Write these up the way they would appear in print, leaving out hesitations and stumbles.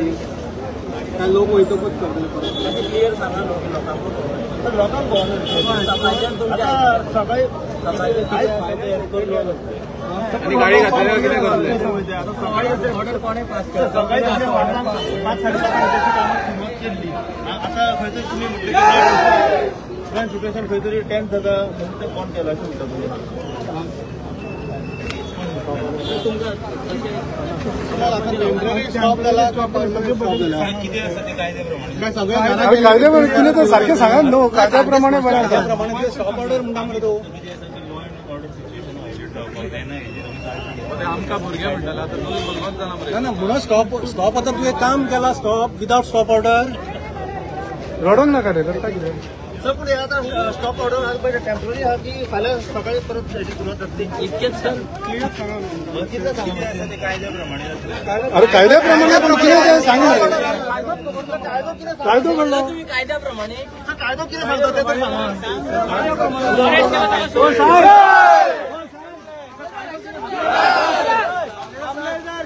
ती काय लोक वयतकूच करतले परत क्लियर सांगा लोकांक लोकांक सकाळी आणि गाडी घातल्यावर कितें करतले ऑर्डर कोणे पास केला सकाळी 5-5:30 कामाक सुरवात केल्ली आतां खंय तरी तुमी म्हटलें सिच्युएशन खंय तरी टेन्स जाता म्हणून तें बंद केलां अशें म्हणटा तुमी. कायद्याप्रमाणे कितें तें सारकें सांगा न्हू. कायद्या प्रमाणे बरें आसा. स्टॉप ऑर्डर म्हणटा मरे तूं. आमकां भुरगे म्हणटाले आतां भुरगोच जाला मरे. ना म्हणून स्टॉप स्टॉप आतां तुवें काम केलां स्टॉप विदावट स्टॉप ऑर्डर. रडोंक नाका रे करता कितें. सर पूण आतां स्टॉप ऑर्डर आहा पळय टेम्पररी आहा की फाल्यां सकाळी परत हेजी सुरवात जातली इतकेच सर कितलें सांगा. अरे कायद्या प्रमाणे पण कितें तें सांग. कायदो कडलो तुम्ही कायद्याप्रमाणे कायदो कितें सांगता तें तर सांगा.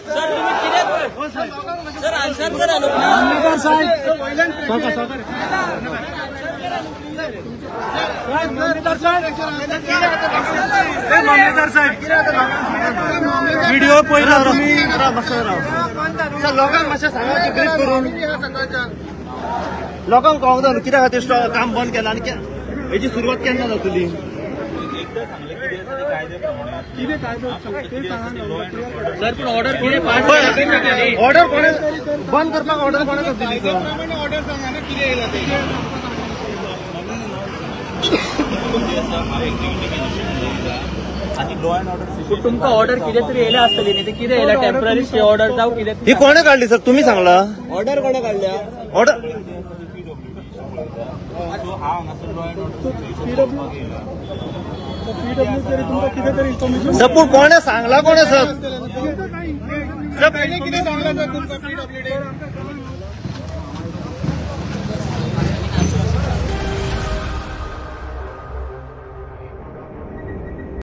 सर तुम्ही कितें सर आन्सर करा न्हू. व्हिडिओ पळयला तुमी सर लोकांक मातशें सांगा की ब्रीफ करून लोकांक कळोंक जाय न्हू कित्या खातीर काम बंद केलां आनी हेजी सुरवात केन्ना जातली. सर पण ऑर्डर कोणे पास ऑर्डर कोणे बंद करपाक ऑर्डर कोणे दिली सर. ऑर्डर सांगा ना कितें येयला तें. तुमकां ऑर्डर कितें तरी येयल्या आसतली न्ही, ते कितें येयल्या टेम्पररी स्टे ऑर्डर जावं कितें. ही कोणे काडली सर तुमी सांगला ऑर्डर कोणे काडल्या. ऑर्डर सर पूण कोणे सांगला कोणे सर. सर पयलीं कितें सांगलां सर तुमकां पीडब्ल्यूडी